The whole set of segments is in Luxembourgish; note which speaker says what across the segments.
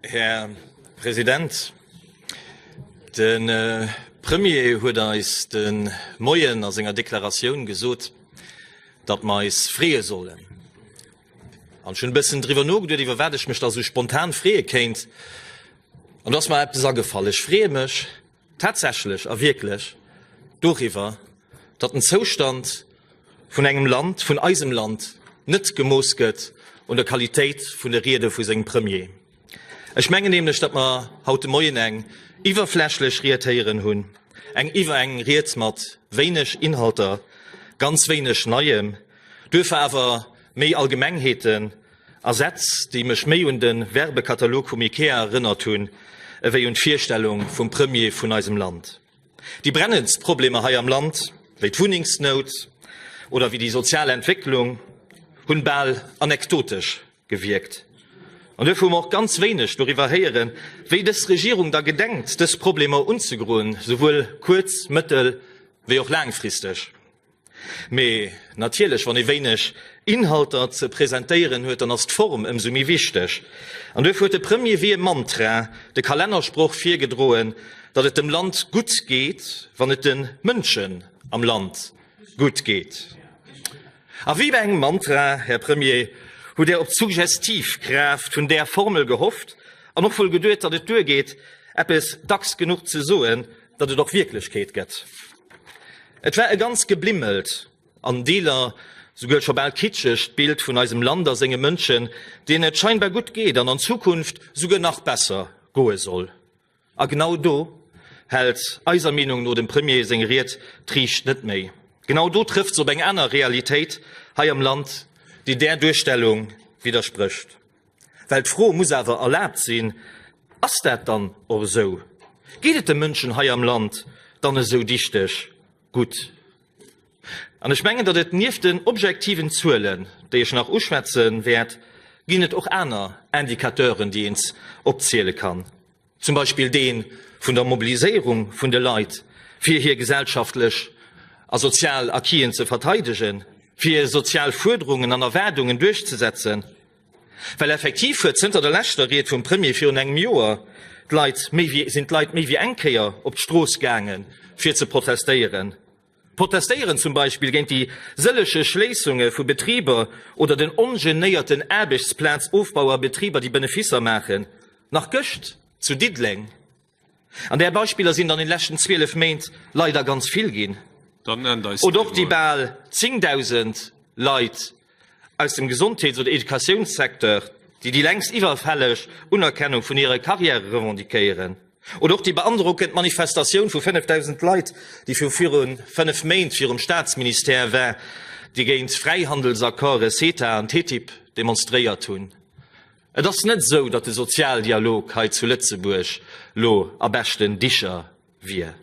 Speaker 1: Här President, de Premier huet eis de Moien a senger Deklaratioun gesot, datt mer eis freeë sollen. An ech hunn e bëssen driwwer nogeduet, iwwer wat ech mech da sou spontan freeë kéint. An do ass mer eppes agefall. Ech freeë mech tatsächlech a wierklech doriwwer, datt den Zoustand vun engem Land, vun eisem Land, net gemooss gëtt un der Qualitéit vun de Riede vu sengem Premier. Ech mengen nämlech, datt mer haut de Moien eng iwwerflächlech Ried héieren hunn, eng iwwer eng Ried mat wéineg Inhalter, ganz wéineg Neiem, duerfir awer méi Allgemengheeten a Sätz, déi mech méi un de Werbekatalog vum Ikea erënnert hunn, ewéi un d'Virstellung vum Premier vun eisem Land. Déi brennendst Problemer hei am Land, wéi d'Wunnengsnout oder wéi déi sozial Entwécklung, hunn bal anekdotesch gewierkt. An duerfir hu mer och ganz wéineg doriwwer héieren, wéi dës Regierung da gedenkt, dës Problemer unzegroen, souwuel kuerz-, mëttel wéi och laangfristeg. Mee natierlech, wann ee wéineg Inhalter ze presentéieren huet, dann ass d'Form ëmsou méi wichteg. An duerfir huet de Premier wéi e Mantra de Kalennersproch virgedroen, datt et dem Land gutt geet, wann et de Mënschen am Land gutt geet. A wéi bei engem Mantra, Här Premier, hutt Där op d'suggestiv Kraaft vun där Formel gehofft an och wuel geduet, datt et duergeet, eppes dacks genuch ze soen, datt et och Wierklechkeet gëtt. Et war e ganz geblimmelt, an Deeler souguer scho bal kitschegt Bild vun eisem Land a senge Mënschen, deenen et scheinbar gutt geet an an Zukunft souguer nach besser goe soll. A genau do hält eiser Meenung no dem Premier seng Ried d'Riicht net méi. Genau do trëfft se op eng aner Realitéit hei am Land, déi där Duerstellung widdersprécht. Well d'Fro muss awer erlaabt sinn, Ass dat dann och esou? Geet et de Mënschen hei am Land dann esou dichteg gutt? An ech mengen, datt et nieft den objektiven Zuelen, déi ech nach uschwätze wäert, ginn et och aner Indicateuren, déi een opziele kann. Zum Beispill dee vun der Mobiliséierung vun de Leit, fir hir gesellschaftlech a sozial Acquisen ze verteidegen, fir hir sozial Fuerderungen an Erwaardungen duerchzesetzen. Well effektiv huet zënter der leschter Ried vum Premier virun engem Joer d'Leit méi wéi sinn d'Leit méi wéi eng Kéier op d'Strooss gaange fir ze protestéieren. Protestéieren zum Beispill géint déi sëllege Schléissunge vu Betriber oder den ongenéierten Aarbechtsplazofbau a Betriber, déi Benefisser maachen. Nach gëscht zu Diddeleng. An där Beispiller sinn an den leschten 12 Méint leider ganz vill ginn. Oder och déi bal 10.000 Leit aus dem Gesondheets oder Educatiounssecteur, déi déi längst iwwerfälleg Unerkennung vun hire Karriäre revendiquéieren. Oder och déi beandrockend Manifestatioun vu 5.000 Leit, déi vu viru 5 Méint virum Staatsministère war, déi géint d'Fräihandelsaccorde CETA an TTIP demonstréiert hunn. Et ass net esou, datt de Sozialdialog hei zu Lëtzebuerg lo a beschten Dicher wier.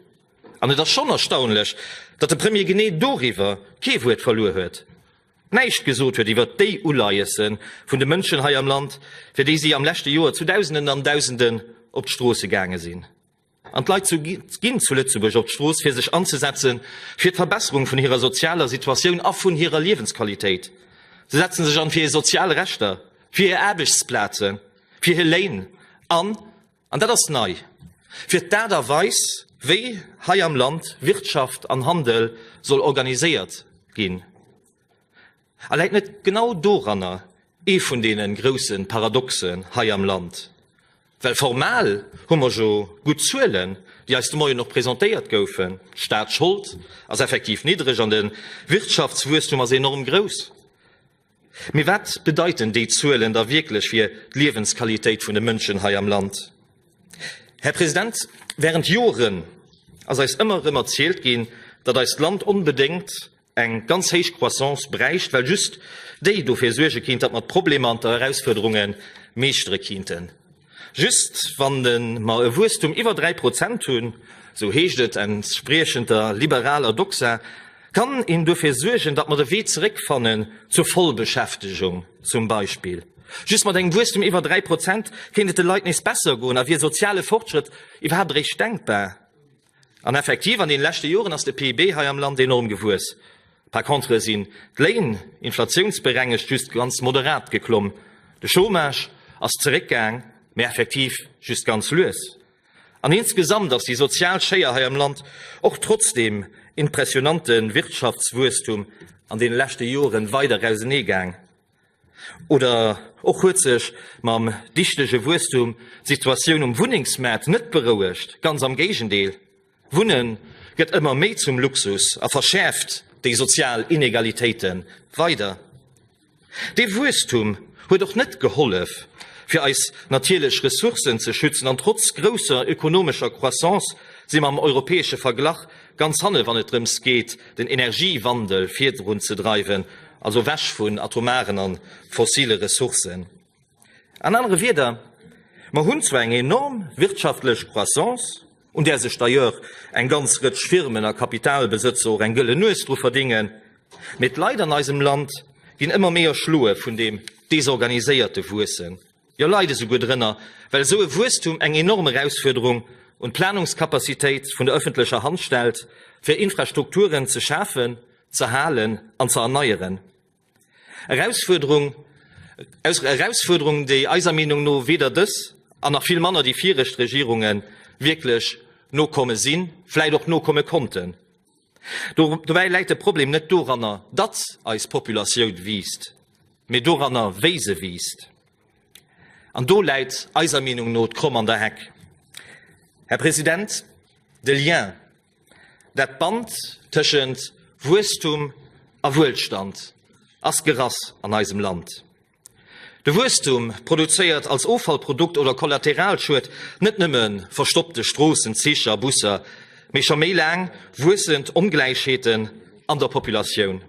Speaker 1: An et ass schonn erstaunlech, datt de Premier genee doriwwer kee Wuert verluer huet, näischt gesot huet iwwert déi Uleiesse vun de Mënschen hei am Land, fir déi si am leschte Joer zu Dausenden an Dausenden op d'Stroosse gaange sinn. An d'Leit zu ginn zu Lëtzebuerg op d'Strooss, fir sech anzesetze fir d'Verbesserung vun hirer sozialer Situatioun a vun hirer Liewensqualitéit. Se setzen sech an fir hir sozial Rechter, fir hir Aarbechtsplazen, fir hir Léin an, an dat ass nei, fir d'Aart a Weis, wéi hei am Land Wirtschaft an Handel soll organiséiert ginn. A läit net genau doranner ee vun deene grousse Paradoxen hei am Land? Well formal hu mer jo gutt Zuelen, déi eis de Moien och presentéiert goufen, D'Staatsschold ass effektiv niddreg an de Wirtschaftswuesstum ass enorm grouss. Mee wat bedeiten déi Zuelen da wierklech fir d'Liewensqualitéit vun de Mënschen hei am Land? Här President, während Joren ass eis ëmmer erëm erzielt ginn, datt eist Land onbedéngt eng ganz héich Croissance bräicht, well just déi dofir suerge kinnt, datt mer d'Problemer an d'Erausfuerderunge meeschtere kinnten. Just wann mer e Wuesstum iwwer 3 Prozent hunn, esou heescht et entspriechend der liberaler Doxa, kann een dofir suergen, datt mer de Wee zeréckfannen zur Vollbeschäftegung zum Beispill. Just mat engem Wuesstum iwwer 3 Prozent kéint et de Leit nees besser goen a wier soziale Fortschrëtt iwwerhaapt eréischt denkbar. An effektiv, an deene leschte Joren ass de PIB hei am Land enorm gewuess. Par contre sinn d'Léin inflatiounsberengegt just ganz moderat geklomm. De Chômage ass zeréckgaang. Mä effektiv just ganz lues. An insgesamt ass déi sozial Schéier hei am Land och trotz deem impressionante Wirtschaftswuesstum an deene leschte Joren weider auseneegaang. Oder och huet sech mam dichtege Wuesstum d'Situatioun um Wunnengsmaart net berouegt, ganz am Géigendeel, Wunne gëtt ëmmer méi zum Luxus a verschäerft déi sozial Inegalitéite weider. Dee Wuesstum huet och net gehollef, fir eis natierlech Ressourcen ze schützen an trotz grousser ökonomescher Croissance si mer am europäesche Verglach ganz hanne wann et drëms geet, den Energiewandel virunzedreiwen, also ewech vun atomaren a fossile Ressourcen. An anere Wieder, mer hunn zwar eng enorm wirtschaftlech Croissance, un där sech d'ailleurs eng ganz Rëtsch Firmen a Kapitalbesëtzer och eng gëllen Nues dru verdingen, mee d'Leit an eisem Land ginn ëmmer méi erschloe vun deem desorganiséierte Wuessen, jo leide souguer drënner, well esou e Wuesstum eng enorm Erausfuerderung un d'Planungscapacitéit vun der ëffentlecher Hand stellt, fir Infrastrukturen ze schafen, z'erhalen an ze erneieren. Erausfuerderung, Erausfuerderung, déi eiser Meenung no weder dës an nach vill manner déi viregt Regierunge wierklech nokomme sinn, vläit och nokomme konnten. Dobäi läit de Problem net doranner, datt eis Populatioun wiisst, mee doranner, wéi se wiisst. An do läit eiser Meenung no d'Kromm an der Heck. Här President, de Lien Dat Band tëschent Wuesstum a Wuelstand ass gerass an eisem Land. De Wuesstum produzéiert als Offallprodukt oder Kollateralschued net nëmme verstoppte Stroossen, Zich a Busser, mee scho méi laang wuessend Ongläichheeten an der Populatioun.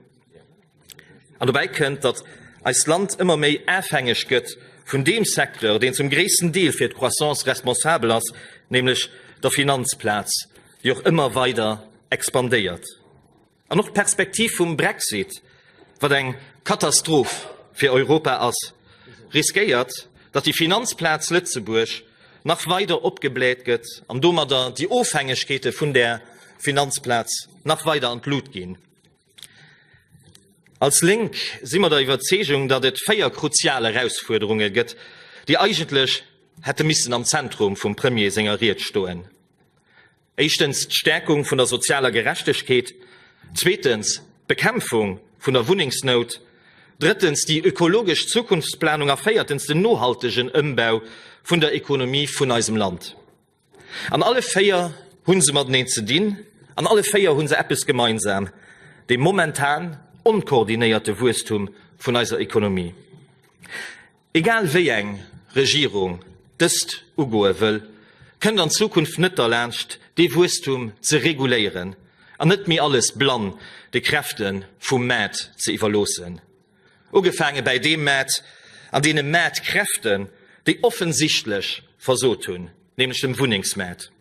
Speaker 1: An dobäi kënnt, datt eist Land ëmmer méi afhängeg gëtt vun deem Secteur, deen zum gréissten Deel fir d'Croissance responsabel ass, nämlech der Finanzplaz, déi och ëmmer weider expandéiert. An och d'Perspektiv vum Brexit, wat eng Katastroph fir Europa ass, riskéiert, datt déi Finanzplaz Lëtzebuerg nach weider opgebläht gëtt an domadder déi Ofhängegkeete vun där Finanzplaz nach weider an d'Lut ginn. Als Lénk si mer der Iwwerzeegung, datt et 4 kruzial Erausfuerderunge gëtt, déi eigentlech hätte missen am Zentrum vum Premier senger Ried stoen, éischtens d'Stäerkung vun der sozialer Gerechtegkeet, zweetens d'Bekämpfung vun der Wunnengsnout, drëttens déi ökologesch Zukunftsplanung a véiertens den nohaltegen Ëmbau vun der Ekonomie vun eisem Land. An alle 4 hu se mateneen ze dinn, an alle 4 hu se eppes gemeinsam, dee momentan onkoordinéierte Wuesstum vun eiser Ekonomie. Egal wéi eng Regierung dëst ugoe wëll, kënnt an Zukunft net derlaanscht, dee Wuesstum ze reguléieren an net méi alles blann de Kräfte vum Maart ze iwwerloossen. Ugefaange bäi deem Maart an deene Maartkräften, déi offensichtlech versot hunn, nämlech dem Wunnengsmaart.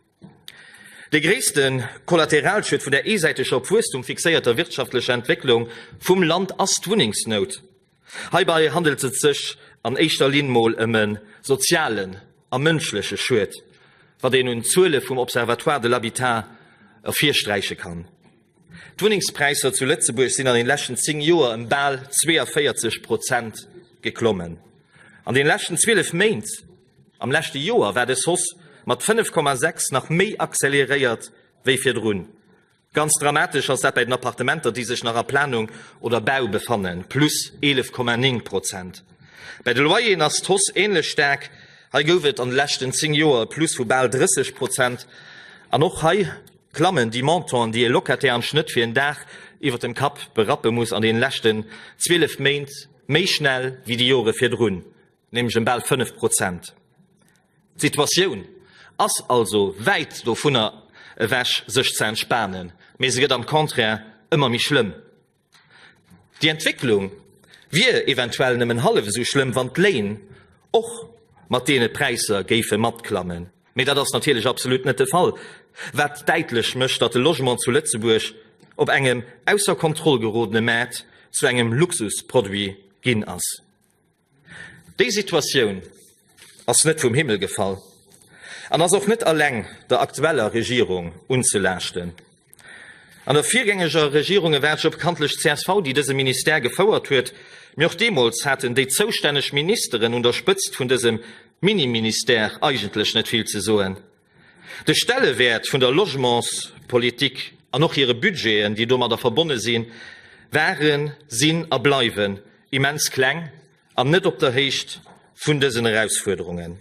Speaker 1: De gréisste Kollateralschued vun der eesäiteger op Wuesstum fixéierter wirtschaftlecher Entwécklung vum Land ass d'Wunnengsnout. Heibei handelt et sech an éischter Linn mol ëm e sozialen a mënschleche Schued, wat een un Zuele vum Observatoire de l'habitat ervirsträiche kann. D'Wunnengspräisser zu Lëtzebuerg sinn an den leschten 10 Joer ëm bal 42 Prozent geklommen. An den leschten 12 Méint am leschte Joer war dës Hausse mat 5,6 nach méi acceleréiert wéi virdrun. Ganz dramatesch ass dat bei den Appartementer, déi sech nach a Planung oder Bau befannen, plus 11,9 Prozent. Bei de Loyeren ass d'Hausse änlech staark, hei gouf et an de leschten 10 Joer e Plus vu bal 30 Prozent. An och hei klammen déi Montanten, déi e Locataire am Schnëtt fir en Daach iwwer dem Kapp berappe muss, an deene leschten 12 Méint méi schnell wéi déi Jore virdrun, nämlech ëm bal 5 Prozent. D'Situatioun ass also wäit dovunner ewech, sech ze entspanen, mee se gëtt am Contraire ëmmer méi schlëmm. Déi Entwécklung wier eventuell nëmmen hallef esou schlëmm, wann d'Léin och mat deene Präisser géife matklammen. Mee dat ass natierlech absolut net de Fall, wat däitlech mécht, datt de Logement zu Lëtzebuerg op engem ausser Kontroll gerodene Maart zu engem Luxusproduit ginn ass. Déi Situatioun ass net vum Himmel gefall an ass och net alleng der aktueller Regierung unzelaaschten. An der virgängeger Regierunge war et jo bekanntlech d'CSV, déi dëse Ministère gefouert huet, mee och deemools haten déi zoustänneg Ministeren un der Spëtzt vun dësem. Mini-Ministère eigentlech net vill ze soen. De Stellewäert vun der Logementspolitik an och hire Budgeten, déi domadder verbonne sinn, waren, sinn a bleiwen immens kleng an net op der Héicht vun dësen Erausfuerderungen.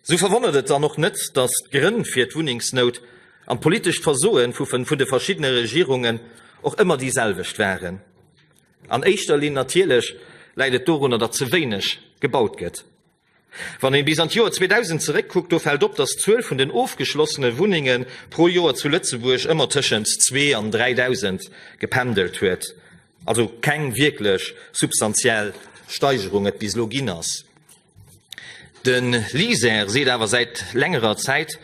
Speaker 1: Sou verwonnert et dann och net, datt d'Grënn fir d'Wunnengsnout an d'politescht Versoe vun de verschiddene Regierungen och ëmmer déi selwecht waren. An éischter Linn natierlech läit et dorunner, datt ze wéineg gebaut gëtt. Wann een bis an d'Joer 2000 zeréckkuckt, do fält op, datt d'Zuel vun den ofgeschlossene Wunnenge pro Joer zu Lëtzebuerg ëmmer tëschent zwee an 3.000 gependelt huet, also keng wierklech substantiell Steigerung et bis elo ginn ass. De LISER seet awer säit längerer Zäit,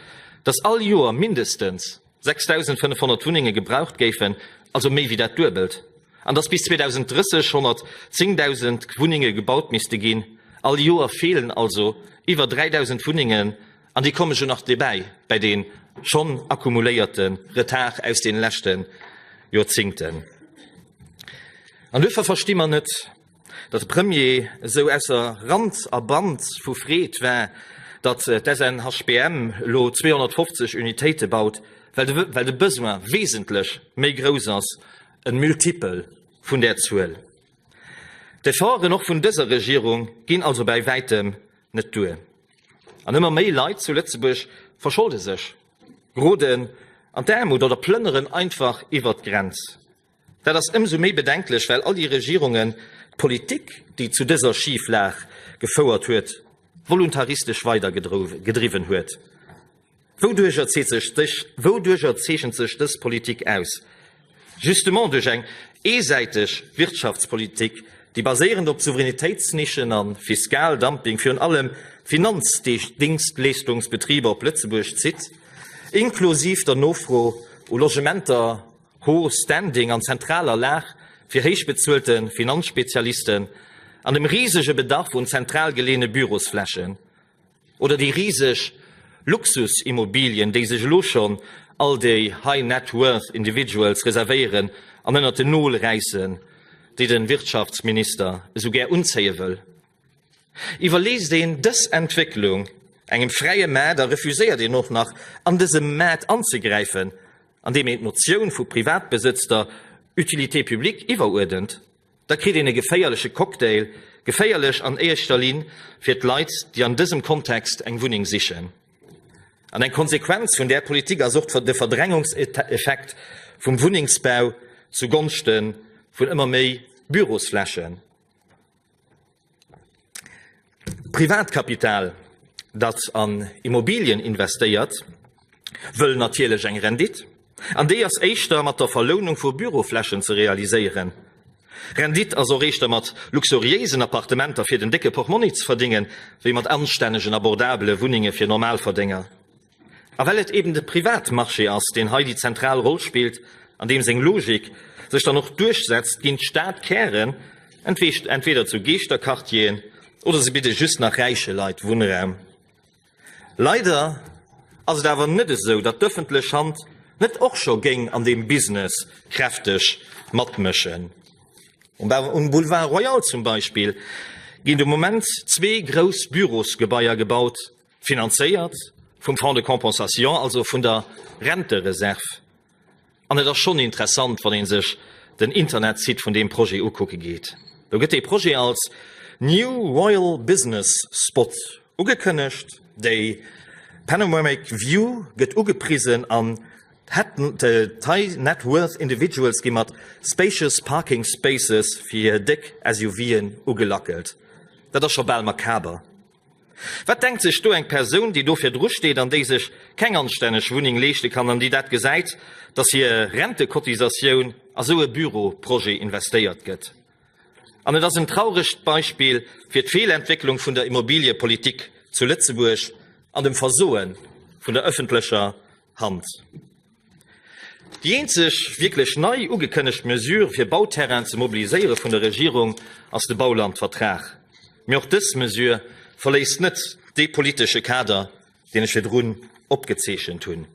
Speaker 1: datt all Joer mindestens 6.500 Wunnenge gebraucht géifen, also méi wéi dat Duebelt, an datt bis 2030 110.000 Wunnenge gebaut misste ginn. All Joer feelen also iwwer 3.000 Wunnengen, an déi komme jo nach debäi bäi dee schonn akkumuléierte Retard aus deene leschte Joerzingten. An duerfir versti mer net, Datt de Premier esou ausser Rand a Band vu Freed war, datt d'SNHBM elo 250 Unitéite baut, well de Besoin wesentlech méi grouss ass, e Multiple vun där Zuel. D'Efforten och vun dëser Regierung ginn also bäi wäitem net duer. An ëmmer méi Leit zu Lëtzebuerg verscholde sech, geroden an d'Aarmut oder plënneren einfach iwwert d'Grenz. Dat ass ëmsou méi bedenklech, well all déi Regierungen d'Politik, déi zu dëser Schiflag gefouert huet, voluntaristesch weidergedriwwen huet. Wouduercher zeechent sech dës Politik aus? Justement duerch eng eesäiteg Wirtschaftspolitik, déi baséierend op Souveränitéitsnischen a Fiskaldumping virun allem Finanzdéngschtleeschtungsbetriber op Lëtzebuerg zitt, inklusiv der Nofro u Logementer Ho Standing an zentraler Lag fir héich bezuelte Finanzspezialisten an dem risege Bedarf un zentral geleeëne Bürosflächen. Oder déi riseg Luxusimmobilien, déi sech elo schonn all déi High Net Worth Individuals reservéieren an ënnert den Nol räissen, déi de Wirtschaftsminister esou gär unzéie wëll. Iwwerléisst een dës Entwécklung engem fräie Maart a refuséiert een och nach an dësem Maart anzegräifen, andeem een d'Notioun vu Privatbesëtz der Utilité publique iwweruerdent, da kritt een e geféierleche Cocktail, geféierlech an éischter Linn fir d'Leit, déi an dësem Kontext eng Wunneng sichen. An eng Konsequenz vun där Politik ass och de Verdrängungseffekt vum Wunnengsbau zu Gonschte vun ëmmer méi Bürosflächen. Privatkapital, dat an Immobilien investéiert, wëll natierlech eng Rendite, an déi ass éischter mat der Verlounung vu Büroflächen ze realiséieren. Rendite ass och éischter mat luxuriéisen Appartementer fir den décke Portmonni ze verdéngen, wéi mat anstännegen, abordabele Wunnenge fir Normalverdénger. A well et eben de Privatmarché ass, deen hei déi zentral Roll spillt, an deem seng Logik sech dann och duerchsetzt, ginn d'Stadkären entweder zu Geeschterquartieren oder se bidde just nach räiche Leit Wunnraum. Leider ass et awer net esou, datt d'ëffentlech Hand net och scho géing an deem Business kräfteg matmëschen. Um Boulevard Royal zum Beispill ginn de Moment zwee grouss Bürosgebaier gebaut, Finanzéiert vum Fonds de compensation, also vun der Rentereserv. An et ass schonn interessant, wann ee sech den Internetsite vun deem Projet ukucke geet. Do gëtt dee Projet als New Royal Business Spot ugekënnegt, déi Panoramic View gëtt ugeprisen an d'High Net Worth Individuals gi mat spacious parking spaces fir hir déck SUVen ugelackelt. Dat ass scho bal makaber. Wat denkt sech do eng Persoun, déi do virdru steet an déi sech keng anstänneg Wunneng leeschte kann an déi dat gesäit, dass hir Rentecotisatioun a sou e Büroprojet investéiert gëtt? An et ass en trauregt Beispill fir d'Feelentwécklung vun der Immobiliepolitik zu Lëtzebuerg an dem Versoe vun der ëffentlecher Hand. Déi eenzeg wierklech nei ugekënnegt Mesure fir Bauterrainen ze mobiliséiere vun der Regierung ass de Baulandvertrag. Mee och dës Mesure verléisst net dee politesche Kader, deen ech virdrun opgezeechent hunn.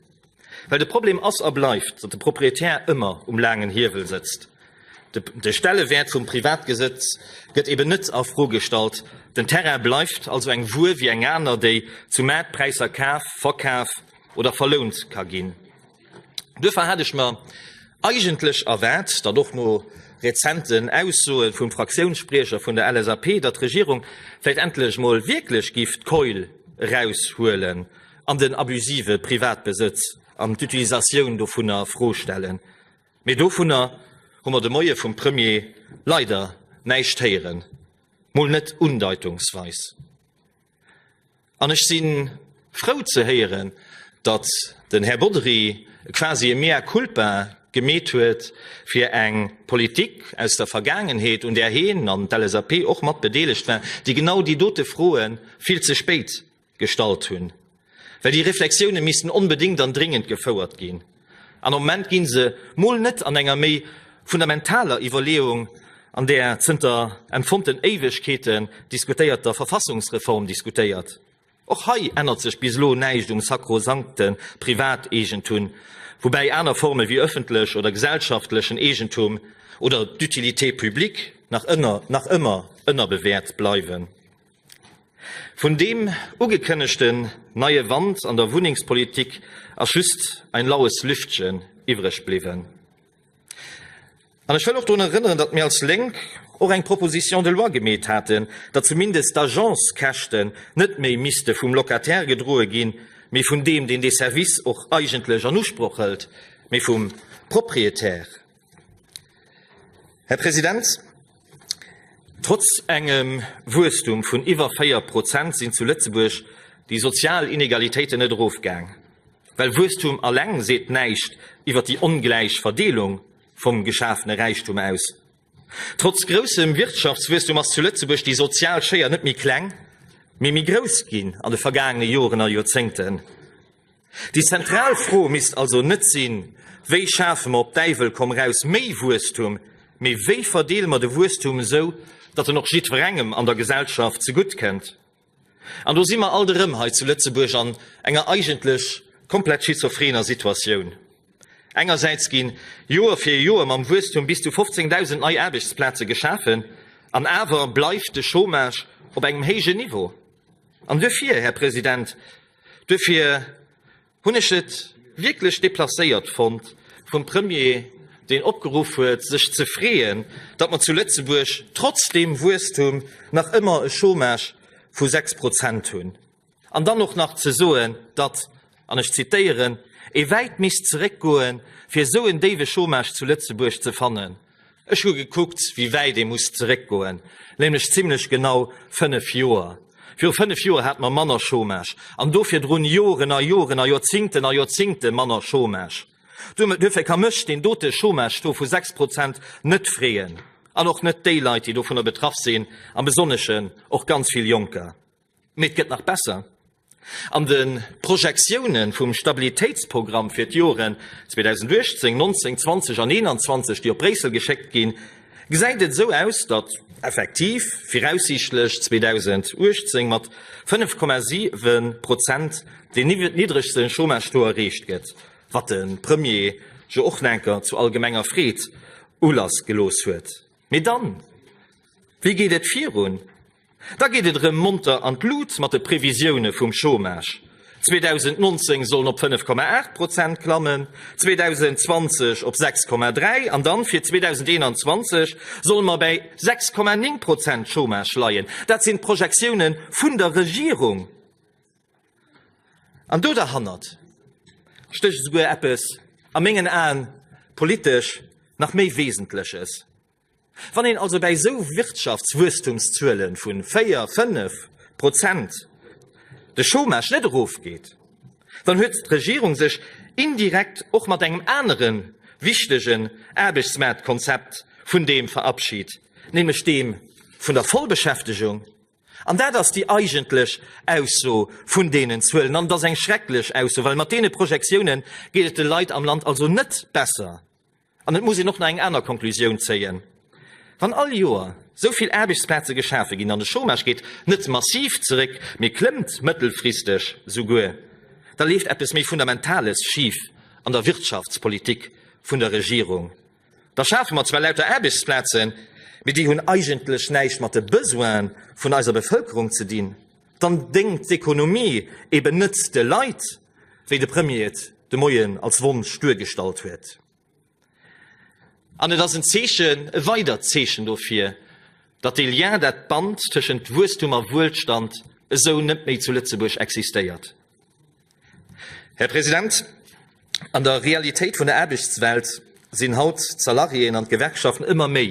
Speaker 1: Well de Problem ass a bleift, datt de Proprietär ëmmer um laangen Hiewel sëtzt. De Stellewäert vum Privatgesëtz gëtt eben net a Fro gestallt. Den Terrain bleift also eng Wuer wéi eng aner, déi zu Maartpräisser kaf, verkaf oder verlount ka ginn. Duerfir hat ech mer eigentlech erwaart, datt och no rezenten Aussoe vum Fraktiounsspriecher vun der LSAP, datt d'Regierung vläicht endlech mol wierklech giff d'Keul eraushuelen an den abusive Privatbesëtz an d'Utilisatioun dovunner a Fro stellen. Mee dovunner hu mer de Moie vum Premier leider näischt héieren, mol net undeitungsweis. An ech si frou ze héieren, datt den Här Bodry quasi e Mea culpa gemeet huet fir eng Politik aus der Vergaangenheet, un där heen an d'LSAP och mat bedeelegt war, déi genau déi dote Froe vill ze spéit gestallt hunn, well déi Reflexioune missten onbedéngt an dringend gefouert ginn. An am Moment gi se mol net an enger méi fundamentaler Iwwerleeung an där zënter empfonnten Éiwegkeeten diskutéierter Verfassungsreform diskutéiert. Och hei ännert sech bis elo näischt um sakrosankte Privateegentum, woubäi aner Forme wéi ëffentlech oder gesellschaftlechen Eegentum oder d'Utilité publique nach ëmmer ënnerbewäert bleiwen. Vun deem ugekënnegten neie Wand an der Wunnengspolitik ass just ein laues Lüftchen iwwreg bliwwen. An ech wëll och drun erënneren, datt mir als Lénk och eng Proposition de loi gemeet haten, datt zumindest d'Agencekäschten net méi misste vum Locataire gedroe ginn, mee vun deem, deen dee Service och eigentlech an Usproch hëlt, mee vum Propriétaire. Här President, trotz engem Wuesstum vun iwwer 4 Prozent sinn zu Lëtzebuerg déi sozial Inegalitéiten net erofgaang. Well Wuesstum alleng seet näischt iwwer déi ongläich Verdeelung vum geschafene Räichtum aus. Trotz groussem Wirtschaftswuesstum ass zu Lëtzebuerg déi sozial Schéier net méi kleng, mee méi grouss ginn an de vergaangene Joren a Joerzéngten. Déi zentral Fro misst also net sinn, Wéi schafe mer op Däiwel komm raus méi Wuesstum, mee wéi verdeele mer de Wuesstum esou, datt en och jiddwerengem an der Gesellschaft zegutt kënnt? An do si mer alt erëm hei zu Lëtzebuerg an enger eigentlech komplett schizophrener Situatioun. Engersäits gi Joer fir Joer mam Wuesstum bis zu 15.000 nei Aarbechtsplaze geschafen, an awer bleift de Chômage op engem héijen Niveau. An duerfir, Här President, Duerfir hunn ech et wierklech deplacéiert fonnt vum Premier, deen opgeruff huet, sech ze freeën, datt mer zu Lëtzebuerg trotz deem Wuesstum nach ëmmer e Chômage vu 6 Prozent hunn, an dann och nach ze soen, datt, an ech zitéieren, ee wäit misst zeréckgoen, fir esou en déiwe Chômage zu Lëtzebuerg ze fannen. Ech hu gekuckt, wéi wäit ee muss zeréckgoen, nämlech zimlech genau fënnef Joer. Viru fënnef Joer hate mer manner Chômage, an do virdrun Joren a Joren a Joerzingten a Joerzingte manner Chômage. Duerfir ka mech deen dote Chômage-Taux vu 6 Prozent net freeën, an och net déi Leit, déi dovunner betraff sinn, am Besonneschen och ganz vill Jonker. Mee et gëtt nach besser. An de Projektioune vum Stabilitéitsprogramm fir d'Joren 2018, 19, 20 an 21, déi op Bréissel geschéckt ginn, gesäit et esou aus, datt effektiv viraussiichtlech 2018 mat 5,7 Prozent deen niddregste Chômage-Taux erreecht gëtt, wat de Premier jo och nach zu allgemenger Freed Ulass gelooss huet. Mee dann, wéi geet et virun? Da geet et erëm monter an d'Lut mat de Previsioune vum Chômage. 2019 soll en op 5,8 Prozent klammen, 2020 op 6,3 an dann fir 2021 solle mer bäi 6,9 Prozent Chômage leien. Dat sinn d'Projektioune vun der Regierung. An do derhannert stécht esouguer eppes a mengen Aen politesch nach méi Wesentleches. Wann een also bäi esou Wirtschaftswuesstumszuele vu 4, 5 Prozent de Chômage net erofgeet, dann huet d'Regierung sech indirekt och mat engem anere wichtegen Aarbechtsmaartkonzept vun deem verabschit, nämlech deem vun der Vollbeschäftegung. An dat ass déi eigentlech Ausso vun deenen Zuelen. An et ass eng schrecklech Ausso, well mat deene Projektiounen geet et de Leit am Land also net besser. An et muss een och nach eng aner Konklusioun zéien, Wann all Joer esou vill Aarbechtsplaze geschafe ginn an de Chômage geet net massiv zeréck, mee klëmmt mëttelfristeg souguer, da leeft eppes méi Fundamentales schif an der Wirtschaftspolitik vun der Regierung. Da schafe mer zwar lauter Aarbechtsplazen, mee déi hunn eigentlech näischt mat de Besoine vun eiser Bevëlkerung ze dinn. Dann déngt d'Ekonomie eben net de Leit, wéi de Premier et de Moien als Wonsch duergestallt huet. An et ass en Zeechen, e weidert Zeechen dofir, datt dee Lien, dat Band tëschent Wuesstum a Wuelstand esou net méi zu Lëtzebuerg existéiert. Här President, an der Realitéit vun der Aarbechtswelt sinn haut d'Salariéen an d'Gewerkschaften ëmmer méi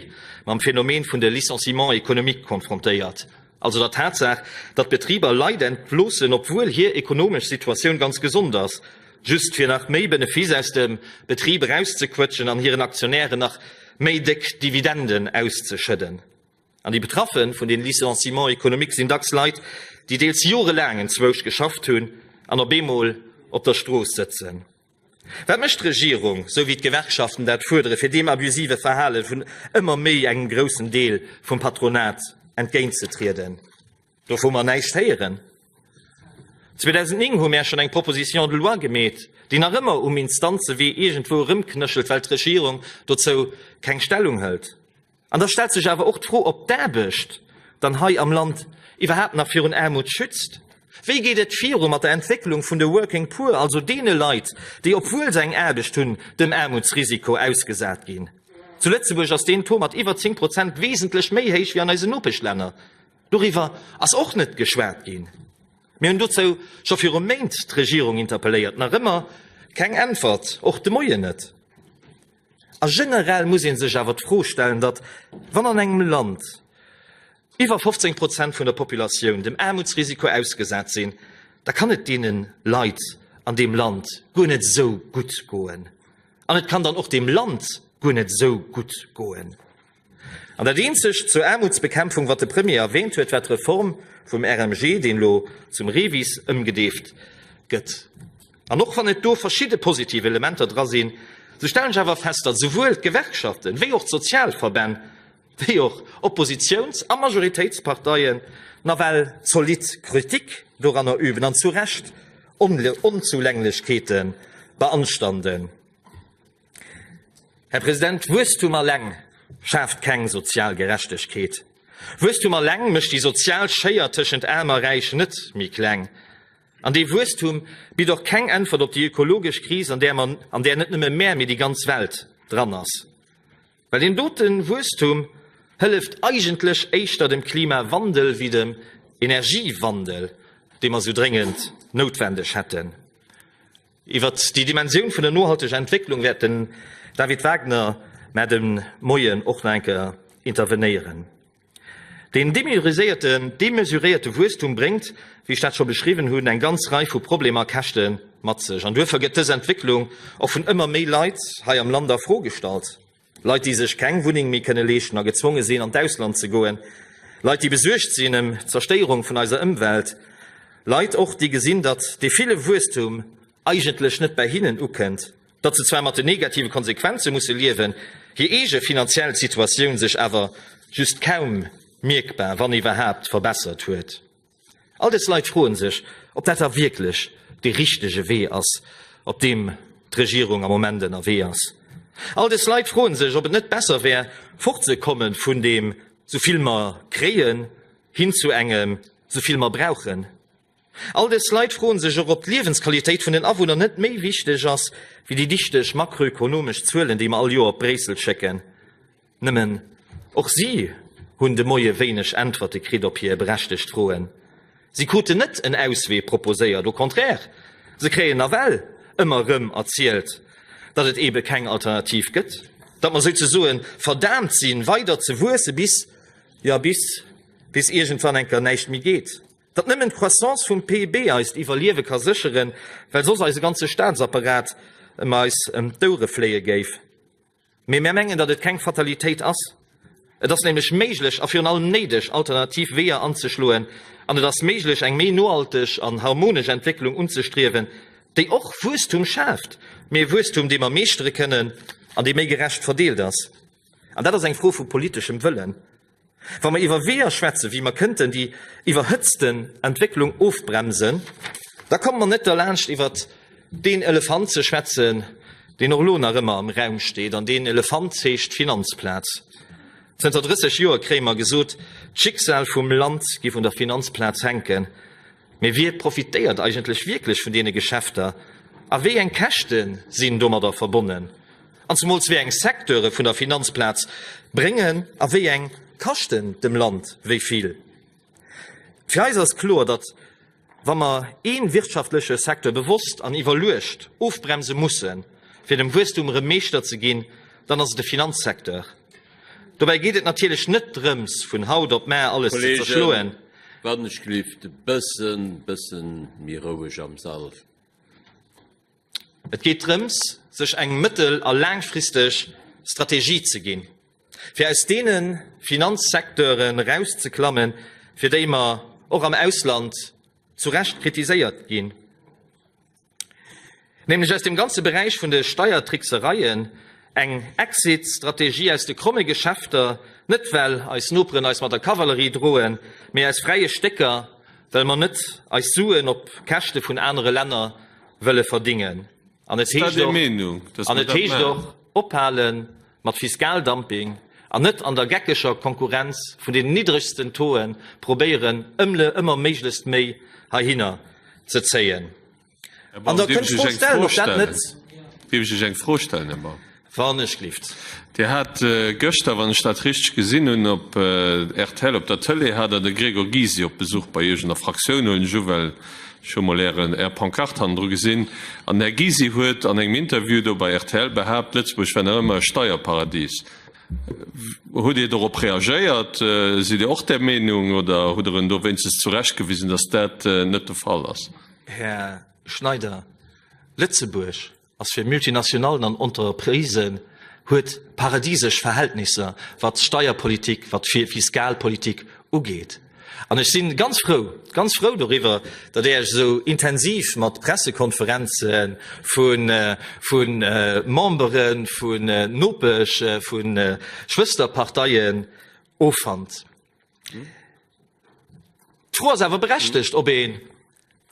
Speaker 1: mam Phänomen vun de Licenciements économiques konfrontéiert, also der Tatsaach, datt d'Betriber Leit entloossen, obwuel hir ekonomesch Situatioun ganz gesond ass, just fir nach méi Benefice aus dem Betrib erauszequëtschen an hiren Aktionären nach méi déck Dividenden auszeschëdden. An déi Betraffe vun den Licenciements économiques sinn dacks Leit, déi deels jorelaang enzwousch geschafft hunn an op eemol op der Strooss sëtzen. Wat mécht d'Regierung, sou wéi d'Gewerkschaften dat fuerdere, fir deem abusive Verhale vun ëmmer méi engem groussen Deel vum Patronat entgéintzetrieden? Dovu hu mer näischt héieren. 2009 hu mär schonn eng Proposition de loi gemeet, déi nach ëmmer um Instanzewee iergendwou erëmknéchelt, well d'Regierung dozou keng Stellung hëlt. An da stellt sech awer och d'Fro, ob d'Aarbecht dann hei am Land iwwerhaapt nach virun Aarmut schützt. Wéi geet et viru mat der Entwécklung vun de Working Poor, also deene Leit, déi, obwuel se eng Aarbecht hunn, dem Aarmutsrisiko ausgesat ginn? Zu Lëtzebuerg ass deen Taux mat iwwer 10 Prozent wesentlech méi héich wéi an eisen Nopeschlänner. Doriwwer ass och net geschwat ginn. Mir hunn dozou scho viru Méint d'Regierung interpelléiert. Nach ëmmer keng Äntwert, och de Moien net. A generell muss ee sech awer d'Fro stellen, datt, wann an engem Land iwwer 15 Prozent vun der Populatioun dem Aarmutsrisiko ausgesat sinn, da kann et deene Leit an deem Land guer net esou gutt goen. An et kann dann och deem Land guer net esou gutt goen. An dat eenzegt zur Aarmutsbekämpfung, wat de Premier erwähnt huet, war d'Reform vum RMG, deen elo zum REVIS ëmgedeeft gëtt. An och wann et do verschidde positiv Elementer dra sinn, sou stellen ech awer fest, datt esouwuel d'Gewerkschaften, wéi och d'Sozialverbänn, wéi och Oppositiouns a Majoritéitsparteien nawell zolidd Kritik doranner üben an zu Recht Onzulänglechkeete beanstanden. Här President, Wuesstum alleng schaaft keng sozial Gerechtegkeet. Wuesstum alleng mécht déi sozial Schéier tëschent Aarm a Räich net méi kleng. An dee Wuesstum bitt och keng Äntwert op déi ökologesch Kris, an där mer, an där net nëmme mär, mee déi ganz Welt dran ass. Well deen dote Wuesstum hëlleft eigentlech éischter dem Klimawandel wéi dem Energiewandel, dee mer esou dréngend noutwendeg hätten. Iwwert déi Dimensioun vun der nohalteger Entwécklung wäert den David Wagner mar de Moien och nach eng Kéier intervenéieren. Deen demesuréierte Wuesstum bréngt, wéi ech dat scho beschriwwen hunn, eng ganz Rei vu Problemer a Käschte mat sech. An duerfir gëtt dës Entwécklung och vun ëmmer méi Leit hei am Land a Fro gestallt. Leit, déi sech keng Wunneng méi kënne leeschten a gezwonge sinn, an d'Ausland ze goen. Leit, déi besuergt sinn ëm d'Zerstéierung vun eiser Ëmwelt. Leit och, déi gesinn, datt dee ville Wuesstum eigentlech net bäi hinnen ukënnt, datt se zwar mat den negative Konsequenze musse liewen, hir eege finanziell Situatioun sech awer just kaum mierkbar, wann iwwerhaapt, verbessert huet. All dës Leit froe sech, ob dat da wierklech dee richtege Wee ass, op deem d'Regierung am Moment ënnerwee ass. All dës Leit froe sech, ob et net besser wär, fortzekomme vun deem souvill mer kréien hin zu engem souvill mer brauchen. All dës Leit froen sech och, ob d'Liewensqualitéit vun den Awunner net méi wichteg ass wéi déi dichteg makroökonomesch Zuelen, déi mer all Joer op Bréissel schécken. Nëmmen, och si hunn de Moie wéineg Äntwerte kritt op hir berechtegt Froen. Si kruten net en Auswee proposéiert, au contraire, se kréien nawell ëmmer erëm erzielt, datt et eebe keng Alternativ gëtt, datt mer souzesoe verdaamt sinn, weider ze wuesse bis, jo bis, bis iergendwann eng Kéier näischt méi geet. Datt nëmmen d'Croissance vum PIB eist Iwwerliewe ka sécheren, well soss eise ganze Staatsapparat ëm eis ëm d'Ouere fléie géif. Mee mär mengen, datt et keng Fatalitéit ass. Et ass nämlech méiglech a virun allem néideg, alternativ Weeër anzeschloen, an et ass méiglech, eng méi nohalteg an harmonesch Entwécklung unzestriewen, déi och Wuesstum schaaft, mee e Wuesstum, dee mer meeschtere kënnen an dee méi gerecht verdeelt ass. An dat ass eng Fro vu politeschem Wëllen. Wa mer iwwer Weeër schwätzen, wéi mer kënnten déi iwwerhëtzten Entwécklung ofbremsen, da komme mer net derlaanscht iwwert deen Elefant ze schwätzen, deen och elo nach ëmmer am Raum steet, an deen Elefant heescht Finanzplaz. Zënter 30 Joer kréie mer gesot, d'Schicksal vum Land giff un der Finanzplaz hänken. Mee wie profitéiert eigentlech wierklech vun deene Geschäfter a wéi eng Käschte sinn domadder verbonnen? An zemools wéi eng Secteure vun der Finanzplaz bréngen a wéi eng kaschten dem Land wéi vill? Fir eis ass kloer, datt wa mer ee wirtschaftleche Secteur bewosst an iwwerluecht ofbremse mussen, fir dem Wuesstum erëm Meeschter ze ginn, dann ass et de Finanzsecteur. Dobäi geet et natierlech net drëms, vun haut op mar alles ze zerschloen.
Speaker 2: Kolleegen, wann ech gelift e bëssen, bëssen méi roueg am Sall.
Speaker 1: Et geet drëms, sech eng mëttel a laangfristeg Strategie ze ginn, fir aus deene Finanzsecteuren erauszeklammen, fir déi mer och am Ausland zu Recht kritiséiert ginn, nämlech aus dem ganze Beräich vun de Steiertricksereien, eng Exit-Strategie aus de kromme Geschäfter, net well eis Noperen eis mat der Kavallerie droen, mee aus fräie Stécker, well mer net eis Suen op Käschte vun anere Länner wëlle verdingen. An et heescht och, an et heescht och ophale mat Fiskaldumping an net an der geckeger Konkurrenz vun den niddregsten Tauxen probéieren, ëmmer méiglechst méi heihinner ze zéien.
Speaker 3: Här Baum, dierf ech Iech eng Fro stellen? Dierf ech Iech eng Fro stellen, Här Baum?
Speaker 1: Wann ech glift.
Speaker 3: Dir hat gëschter, wann ech dat richteg gesinn hunn, op rtl op der Tëlee, hat Der de Gregor Gysi op Besuch bei Iech an der Fraktioun, huelen ech u, well ech hu mol Ären, Är Pancarte hannendru gesinn. An den Här Gysi huet an engem Interview do bei rtl behaapt, Lëtzebuerg wär nach ëmmer e Steierparadies. Hutt Dir dorop reagéiert? Sidd Dir och där Meenung oder hutt Der en do wéinstens zurechtgewisen, datt dat net de Fall ass?
Speaker 1: Här Schneider, Lëtzebuerg ass fir Multinationallen an Entreprisen, huet paradisesch Verhältnisser, wat d'Steierpolitik, wat d'Fiskalpolitik ugeet. An ech si ganz frou, ganz frou doriwwer, datt Dir Iech esou intensiv mat Pressekonferenze vu vu Membere vun Nopesch-, vu Schwësterparteien offannt. D'Fro ass awer berechtegt, ob een,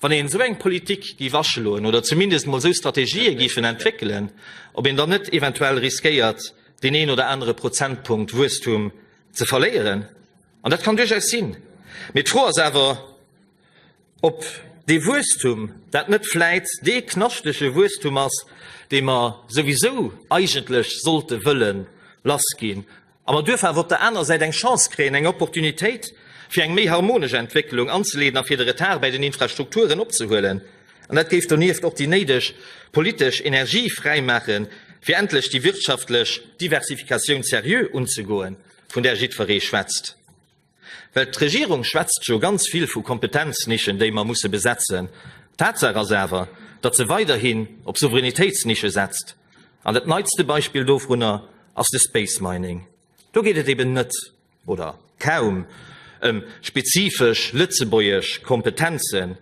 Speaker 1: wann een esou eng Politik géif aschloen oder zumindest emol esou Strategië géifen entwéckelen, ob een dann net eventuell riskéiert, deen een oder anere Prozentpunkt Wuesstum ze verléieren. An dat kann duerchaus sinn. Mee d'Fro ass awer, ob dee Wuesstum dat net vläit dee knaschtege Wuesstum ass, dee mer souwisou eigentlech sollte wëlle lassginn. A mer duerfen awer op der anerer Säit eng Chance kréien, eng Opportunitéit, fir eng méi harmonesch Entwécklung anzeleeden a fir de Retard bäi den Infrastrukturen opzehuelen. An dat géif donieft och déi néideg politesch Energie fräimaachen, fir endlech déi wirtschaftlech Diversifikatioun seriö unzegoen, vun där jiddweree schwätzt. Well d'Regierung schwätzt jo ganz vill vu Kompetenznischen, déi mer musse besetzen. Tatsaach ass awer, datt se weiderhin op Souveränitéitsnische setzt. An dat neitste Beispill dovunner ass de Space Mining. Do geet et eben net, oder kaum, ëm spezifesch lëtzebuergesch Kompetenzen,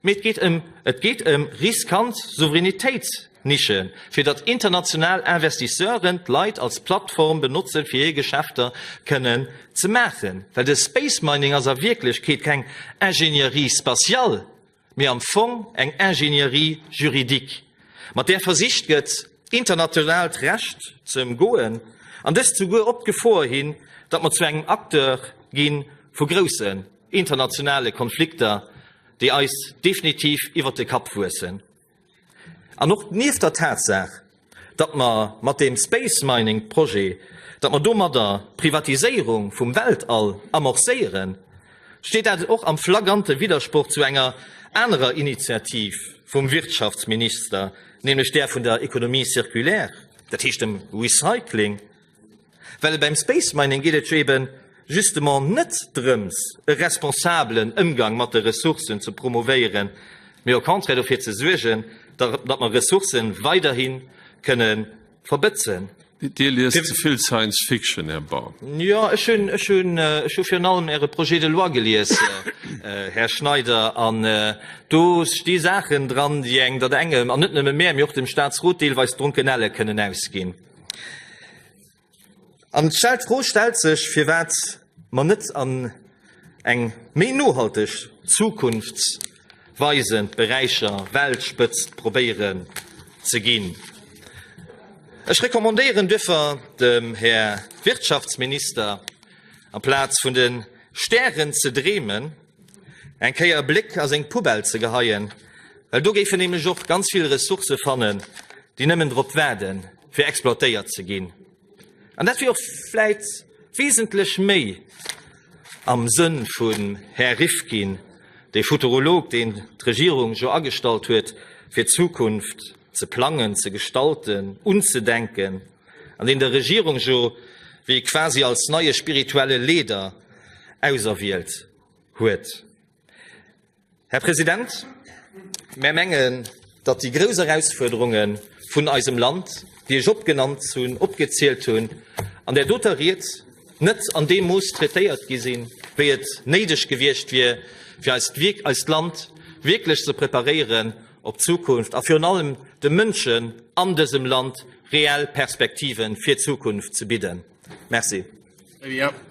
Speaker 1: Mee et geet ëm, et geet ëm riskant Souveränitéitsnischen, fir datt international Investisseuren d'Leit als Plattform benotzen, fir hir Geschäfter kënnen ze maachen. Well de Space Mining ass a Wierklechkeet keng Ingénierie spatiale, mee am Fong eng Ingénierie juridique, mat där versicht gëtt, internationaalt Recht ze ëmgoen, an dëst souguer op d'Gefor hin, datt mer zu engem Acteur gi vu groussen internationale Konflikter, déi eis definitiv iwwert de Kapp wuessen. An och nieft der Tatsaach, datt mer mat deem Space Mining Projet, datt mer domadder d'Privatiséierung vum Weltall amorcéieren, steet dat och am flagrante Widdersproch zu enger anerer Initiativ vum Wirtschaftsminister, nämlech där vun der Économie circulaire, dat heescht dem Recycling. Well beim Space Mining geet et jo eben justement net drëms, e responsabelen Ëmgang mat de Ressourcen ze promouvéieren, mee au contraire dofir ze suergen, datt mer Ressourcen weiderhi kënne verbëtzen.
Speaker 3: Dir liest ze vill Science Fiction, Här Baum.
Speaker 1: Jo, ech hunn, ech hunn, ech hu virun allem Äre Projet de loi gelies, Här Schneider, an do sti Saachen dran, déi eng, datt engem, an net nëmme mär, mee och dem Statsrot deelweis d'Dronkenelle kënnen ausginn. An d'Fro stellt sech, firwat mer net an eng méi nohalteg, zukunftsweisend Beräicher Weltspëtzt probéieren ze ginn. Ech recommandéieren duerfir dem Här Wirtschaftsminister, amplaz vun de Stären ze dreemen, eng Kéier e Bléck a seng Poubelle ze geheien, well do géif en nämlech och ganz vill Ressourcë fannen, déi nëmmen drop waarden, fir exploitéiert ze ginn. An dat wier och vläit wesentlech méi am Sënn vum Här Rifkin, dee Futurolog, deen d'Regierung jo agestallt huet, fir d'Zukunft ze plangen, ze gestalten, unzedenken, an deen der Regierung jo wéi quasi als neie spirituelle Leeder auserwielt huet. Här President, mär mengen, datt déi grouss Erausfuerderunge vun eisem Land, déi ech opgenannt hunn, opgezielt hunn an där doter Ried, net an deem Mooss traitéiert gi sinn, wéi et néideg gewiescht wier, fir eist eist Land wierklech ze preparéieren op d'Zukunft a virun allem de Mënschen an dësem Land reell Perspektive fir d'Zukunft ze bidden. Merci.
Speaker 4: Très bien.